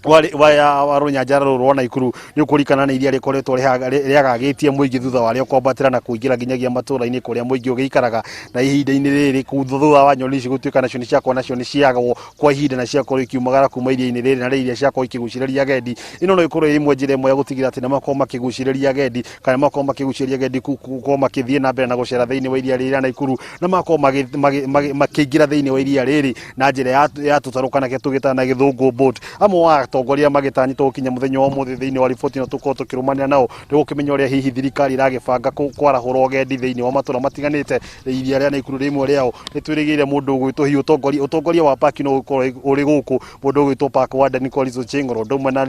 [SPEAKER 9] wa rũnyanjara rũrũ rwa Naikuru. Nĩ ũkũririkana nĩ iria rĩkoretwo rĩagagĩtie mũingĩ thutha warĩo kwambatĩra na kũingĩra nginyagia matũra-inĩ kũrĩa mũingĩ ũgĩikaraga. Na ihinda-inĩ rĩrĩ thutha wa nyoni ici gũtuĩka nacio nĩ ciakorwo nacio nĩ ciagwo kwa ihinda na ciakorwo ikiumagara kuma iria-inĩ rĩrĩ, na rĩrĩa ciakorwo ikĩgucĩrĩria agendi, ĩno no ĩkorwo ĩrĩ ĩmwe njĩra ĩmwe ya gũtigĩrĩra atĩ nĩ makorwo makĩgucĩrĩria agendi kana makorwo makĩgucĩrĩria agendi gũkorwo makĩthiĩ na mbere na gũcera thĩinĩ wa iria rĩrĩ rĩa Naikuru, na makorwo makĩingĩra thĩinĩ wa iria rĩrĩ na njĩra ya tũtarũ kana kĩrĩa tũgĩtaga na gĩthũngũ boat. Amwe wa atongoria magĩtanyĩtwo gũkinya mũthenya wa ũmũthĩ thĩinĩ wa riboti ĩno tũkorwo tũkĩrũmanĩra nao nĩ gũkĩmenya ũrĩa hihi thirikari ĩragĩbanga kwarahũra ũgendi thĩinĩ wa matũra matiganĩte, iria rĩa Naikuru rĩmwe rĩao. Nĩ twĩrĩgĩrĩire mũndũ ũgwĩtwo hihi ũtongoria wa park no ũkorwo ũrĩ gũkũ, mũndũ ũgwĩtwo park warden Collins Ochieng', oro ũndũ ũmwe na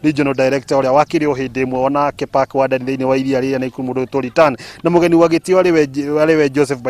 [SPEAKER 9] regional director ũrĩa wakĩrĩ o hĩndĩ ĩmwe onake park warden thĩinĩ wa iria rĩrĩa Naikuru, mũndũ ũgwĩtwo Return, na mũgeni wa gĩtĩo arĩwe Joseph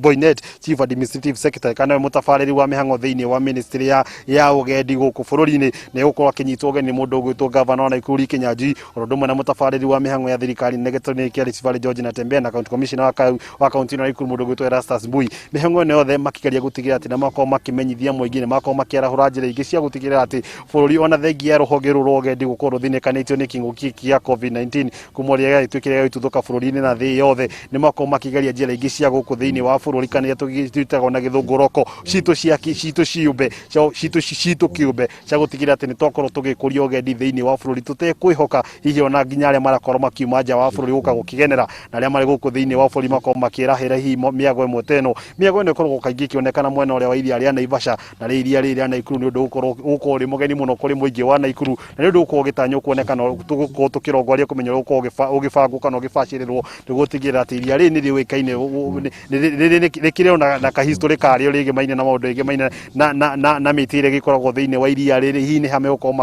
[SPEAKER 9] Boynet, Chief Administrative Secretary kana we mũtabarĩri wa mĩhang'o thĩinĩ wa ministry ya ũgendi gũkũ bũrũri-inĩ. Nĩ egũkorwo akĩnyitwo ũgeni nĩ mũndũ ũgwĩtwo gavana wa Nakuru Lee Kinyanjui, oro ũndũ ũmwe na mũtabarĩri wa mĩhang'o ya thirikari nene gĩtarũ-inĩ kĩa Rift Valley George Natembeya, na county commissioner wa kaunti ĩno ya Nakuru mũndũ ũgwĩtwo Erastus Mbui. Mĩhang'o ĩno yothe makĩgeria gũtigĩrĩra atĩ nĩ makorwo makĩmenyithia mũingĩ, nĩ makorwo makĩarahũra njĩra ingĩ cia gũtigĩrĩra atĩ bũrũri ona thengia ya rũhonge rũrũ rwa ũgendi gũkorwo rũthinĩkanĩtio nĩ kĩng'ũki gĩa COVID-19 kuma ũrĩa gĩagĩtuĩkire gĩagĩtuthũka bũrũri-inĩ na thĩ yothe, nĩ makorwo makĩgeria njĩra ingĩ cia gũkũ thĩinĩ wa bũrũri kana iria twĩtaga na gĩthũngũ roko citũ cia citũ ciũmbe citũ citũ kĩũmbe cia gũtigĩrĩra atĩ nĩ twakorwo tũgĩkũria ũgendi thĩinĩ wa bũrũri tũtekwĩhoka hihi ona nginya arĩa marakorwo makiuma nja wa bũrũri gũka gũkĩgenera, na arĩa marĩ gũkũ thĩinĩ wa bũrũri makorwo makĩrahĩra hihi mĩago ĩmwe ta ĩno. Mĩago ĩno ĩkoragwo kaingĩ ĩkĩonekana mwena ũrĩa wa iria rĩa Naivasha, na rĩ iria rĩrĩ rĩa Nakuru nĩ ũndũ ũgũkorwo ũrĩ mũgeni mũno kũrĩ mũingĩ wa Nakuru, na nĩ ũndũ ũgũkorwo ũgĩtanywo kuonekana tũgũkorwo tũkĩrongoria kũmenya ũrĩa ũgũkorwo ũgĩbangwo kana ũgĩbacĩrĩrwo nĩguo gũtigĩrĩra atĩ iria rĩrĩ nĩ rĩũĩkaine rĩkĩrĩ ona na kahistory karĩo rĩgemaine na maũndũ rĩgemaine na mĩtĩ ĩrĩa ĩgĩkoragwo thĩinĩ wa iria rĩrĩ. Hihi nĩ ha megũkorwo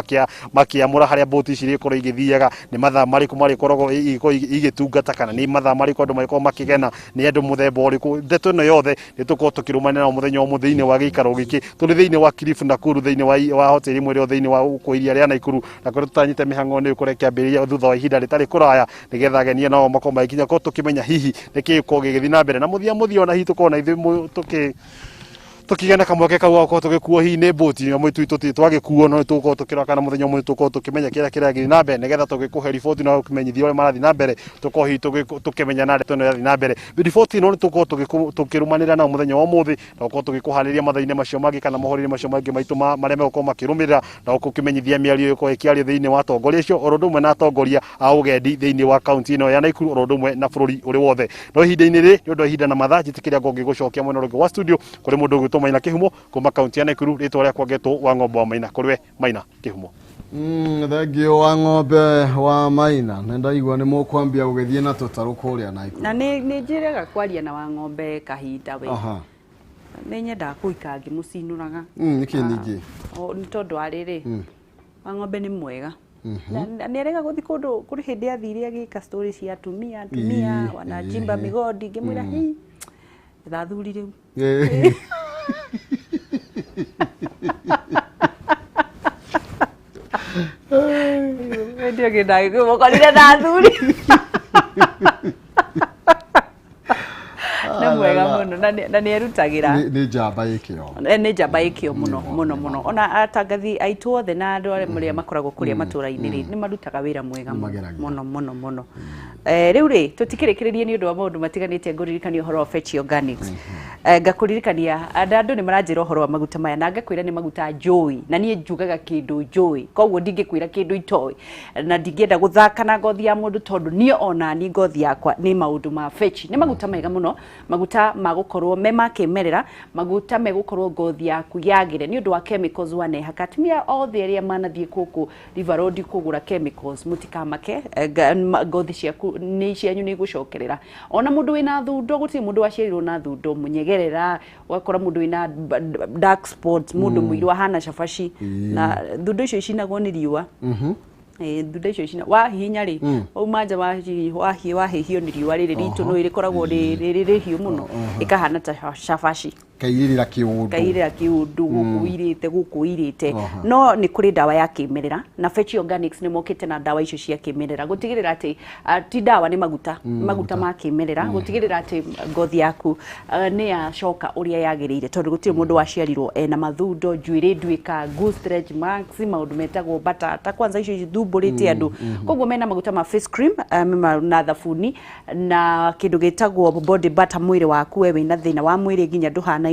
[SPEAKER 9] makĩamũra harĩa mbũti ici irĩkorwo igĩthiaga, nĩ mathaa marĩkũ marĩkoragwo igĩkorwo igĩtungata, kana nĩ mathaa marĩkũ andũ marĩkorwo makĩgena, nĩ andũ mũthemba ũrĩkũ. Ndeto ĩno yothe nĩ tũkorwo tũkĩrũmanĩra nao mũthenya ũmwe thĩinĩ wa gĩikaro gĩkĩ tũrĩ thĩinĩ wa Cliff Nakuru, thĩinĩ wa hoteli ĩmwe ĩrĩa thĩinĩ wa gũkũ iria rĩa Nakuru, na kũrĩa tũtanyĩte mĩhang'o nĩ ĩgũkorwo ĩkĩambĩrĩria thutha wa ihinda rĩtarĩ kũraya, nĩgetha ageni nao makorwo magĩkinya korwo tũkĩmenya hihi nĩkĩ gĩkorwo gĩgĩthiĩ na mbere, na mũthia mũthia ona hihi tũkorwo na ithuĩ tũkĩgĩa na kamweke kau ga gũkorwo tũgĩkuo hihi nĩ mbũti na mwĩtu tũtirĩ twagĩkuo, no tũgũkorwo tũkĩrora kana mũthenya ũmwe tũgũkorwo tũkĩmenya kĩrĩa kĩrathiĩ na mbere, nĩgetha tũgĩkũhe riboti na gũkĩmenyithia ũrĩa marathiĩ na mbere, tũkorwo hihi tũkĩmenya na ndeto ĩno yathiĩ na mbere. Riboti ĩno nĩ tũgũkorwo tũkĩrũmanĩrĩra nao mũthenya wa ũmũthĩ, na gũkorwo tũgĩkũharĩria mathaa-inĩ macio mangĩ kana mohoro-inĩ macio mangĩ maitũ marĩa megũkorwo makĩrũmĩrĩra, na gũkĩmenyithia mĩario ĩgũkorwo ĩkĩario thĩinĩ wa atongoria acio oro ũndũ ũmwe na atongoria a ũgendi thĩinĩ wa kaunti ĩno ya Nakuru oro ũndũ ũmwe na bũrũri ũrĩ wothe. No ihinda-inĩ rĩrĩ nĩ ũndũ wa ihinda na mathaa, njĩtĩkĩria ngorwo ngĩgũcokia mwena ũrĩa ũngĩ wa studio kũrĩ mũndũ ũgwĩtwo Maina Kĩhumo kuma kaunti ya Nakuru. Rĩtwa rĩakwa ngetwo wa Ng'ombe wa Maina. Kũrĩ we Maina Kĩhumo.
[SPEAKER 3] Thengiũ wa Ng'ombe wa Maina, nĩ ndaigua nĩ mũkwambia gũgĩthiĩ na tũtarũ kũrĩa Nakuru.
[SPEAKER 10] Na nĩ njĩrega kwaria na wa Ng'ombe kahinda we. Nĩ nyendaga kũikara ngĩmũcinũraga.
[SPEAKER 3] Nĩkĩ ningĩ?
[SPEAKER 10] Nĩ tondũ wa rĩrĩ, wa Ng'ombe nĩ mwega. Na nĩ arega gũthiĩ kũndũ kũrĩ hĩndĩ athire agĩka story cia atumia, atumia wanachimba migodi, ngĩmwĩra hi etha athuri rĩu. Ndio ngĩndagĩkũmũkorire na athuri. Nĩ mwega mũno na nĩ erutagĩra.
[SPEAKER 3] Nĩ njamba ĩkĩo.
[SPEAKER 10] Nĩ njamba ĩkĩo mũno mũno mũno. Ona atangathi aitũ othe na andũ arĩa makoragwo kũrĩa matũra-inĩ rĩ, nĩ marutaga wĩra mwega mũno mũno mũno. Rĩu rĩ, tũtikĩrĩkĩrĩrie nĩ ũndũ wa maũndũ matiganĩte, ngũririkania ũhoro wa Fetch Organics. Ngakũririkania andũ nĩ maranjĩra ũhoro wa maguta maya, na ngakwĩra nĩ maguta njũĩ, na niĩ njugaga kĩndũ njũĩ, koguo ndingĩkwĩra kĩndũ itoĩ, na ndingĩenda gũthaka na ngothi ya mũndũ tondũ niĩ ona niĩ ngothi yakwa nĩ maũndũ ma Fetch. Nĩ maguta mega mũno, maguta ma gũkorwo me ma kĩmerera, maguta megũkorwo ngothi yaku yagĩre nĩ ũndũ wa chemicals wanehaka. Atumia othe arĩa manathiĩ gũkũ River Road kũgũra chemicals, mũtikamake, ngothi ciaku nĩ cianyu nĩ igũcokerera. Ona mũndũ wĩna thundo, gũtirĩ mũndũ waciarirwo na thundo mũnyegerera, ũgakora mũndũ wĩna dark spots, mũndũ mũirũ ahana cabaci, na thundo icio icinagwo nĩ riũa. Thundo icio icina wahihinya rĩ, wauma nja wahĩhio nĩ riũa rĩrĩ ritũ, no rĩkoragwo rĩrĩ rĩhiũ mũno, ĩkahana ta cabaci,
[SPEAKER 3] kairĩra kĩũndũ,
[SPEAKER 10] kairĩra kĩũndũ gũkũ irĩte, gũkũ irĩte. No nĩ kũrĩ ndawa ya kĩmerera, na Fetch Organics nĩ mokĩte na ndawa icio cia kĩmerera gũtigĩrĩra atĩ ti ndawa, nĩ maguta, maguta ma kĩmerera gũtigĩrĩra atĩ ngothi yaku nĩ yacoka ũrĩa yagĩrĩire, tondũ gũtirĩ mũndũ waciarirwo ena mathundo, njuĩrĩ nduĩkangu, stretch marks, maũndũ metagwo batata, kwanza icio ithumbũrĩte andũ. Koguo mena maguta ma face cream, na thabuni na kĩndũ gĩtagwo body butter, mwĩrĩ waku we wĩna thĩna wa mwĩrĩ nginya ndũhanaine.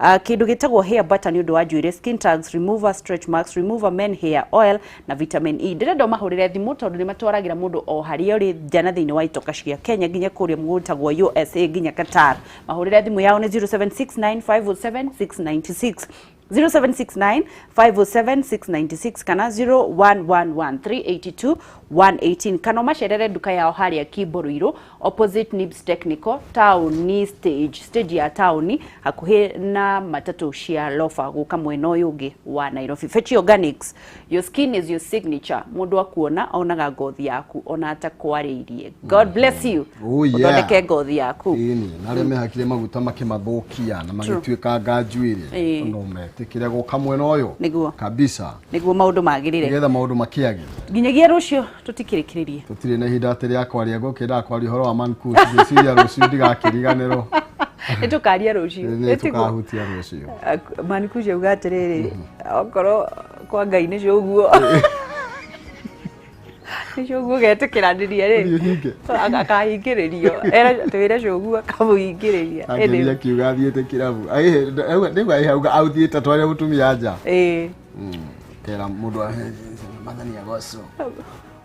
[SPEAKER 10] Kĩndũ gĩtagwo hair butter nĩ ũndũ wa njuĩrĩ, skin tags remover, stretch marks remover, men hair oil na vitamin E. Ndĩrenda ũmahũrĩre thimũ tondũ nĩ matwaragĩra mũndũ o harĩa ũrĩ nja na thĩinĩ wa itoka cia Kenya nginya kũrĩa gwĩtagwo USA nginya Qatar. Mahũrĩre thimũ yao nĩ 0769 507 696, 0769 507 696 kana 0111 382 118, kana ũmacerere nduka yao harĩa Kimbo Ruiru. Opposite Nibs Technical taũni, stage ya taũni, hakuhĩ na matatũ cia Lofa gũka mwena ũyũ ũngĩ wa Nairobi. Fechi Organics, your skin is your signature. Mũndũ akuona onaga ngothi yaku ona atakwarĩirie. God bless you.
[SPEAKER 3] Oh, yeah.
[SPEAKER 10] Ũthondeke ngothi yaku.
[SPEAKER 3] Ĩni na arĩa mehakire maguta makĩmathũkia na magĩtuĩka njuĩrĩ,
[SPEAKER 10] Ĩĩ.
[SPEAKER 3] no metĩkĩre gũka mwena ũyũ.
[SPEAKER 10] Nĩguo.
[SPEAKER 3] Kabisa.
[SPEAKER 10] Nĩguo maũndũ magĩrĩre.
[SPEAKER 3] Nĩgetha maũndũ makĩagĩre.
[SPEAKER 10] Nginyagia rũciũ tũtikĩrĩkĩrĩrie.
[SPEAKER 3] Tũtirĩ na ihinda atĩ rĩa kwaria, ngũkĩendaga kwaria ũhoro wa Mankush, ngwĩciria rũciũ ndigakĩriganĩrwo.
[SPEAKER 10] Nĩ tũkaria rũciũ.
[SPEAKER 3] Nĩ
[SPEAKER 10] Ĩtiguo?
[SPEAKER 3] tũkahutia rũciũ.
[SPEAKER 10] Mankush auga atĩrĩrĩ, okorwo kwa Ngai nĩcio ũguo, nĩcio ũguo getĩkĩranĩria rĩ,
[SPEAKER 3] Thiĩ ũhinge.
[SPEAKER 10] Akahingĩrĩrio. Twĩre cũguo akamũhingĩrĩria.
[SPEAKER 3] Angeria kiuga athiĩte kĩrabu, nĩgua auga authiĩte atware mũtumia nja.
[SPEAKER 10] Ĩĩ.
[SPEAKER 3] Kera mũndũ mathani agocwo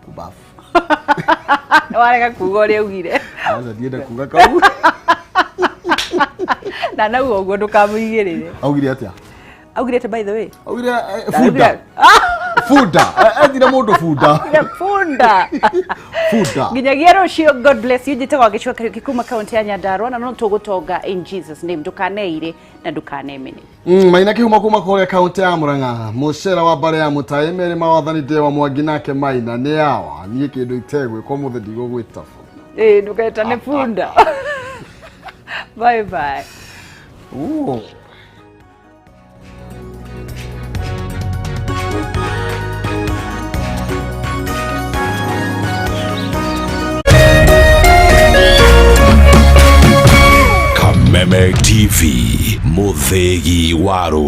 [SPEAKER 3] kubafu.
[SPEAKER 10] Warega kuga ũrĩa augire.
[SPEAKER 3] Aca, ndienda kuga kau.
[SPEAKER 10] Na nauga ũguo ndũkamũigĩrĩre.
[SPEAKER 3] Augire atĩa?
[SPEAKER 10] Augire atĩ, by the way,
[SPEAKER 3] Augire bunda bunda. Ethire mũndũ bunda.
[SPEAKER 10] Augire bunda.
[SPEAKER 3] Bunda.
[SPEAKER 10] Nginyagia rũciũ, God bless you. Njĩtagwo Gĩchua Kariũki kuma kaunti ya Nyandarua, na no tũgũtonga in Jesus name. Ndũkaneire na ndũkanemene.
[SPEAKER 3] Maina Kĩhumo kuma kũrĩa kaunti ya Murang'a, mũcera wa mbare ya mũtaĩ merĩ mawathani ndewa Mwangi nake Maina nĩ awa niĩ kĩndũ itegwĩka ũmũthĩ ndigũgwĩta.
[SPEAKER 10] Ĩĩ, ndũgetane bunda. Bye bye.
[SPEAKER 3] Ooh.
[SPEAKER 11] Kameme TV, Muthegi wa.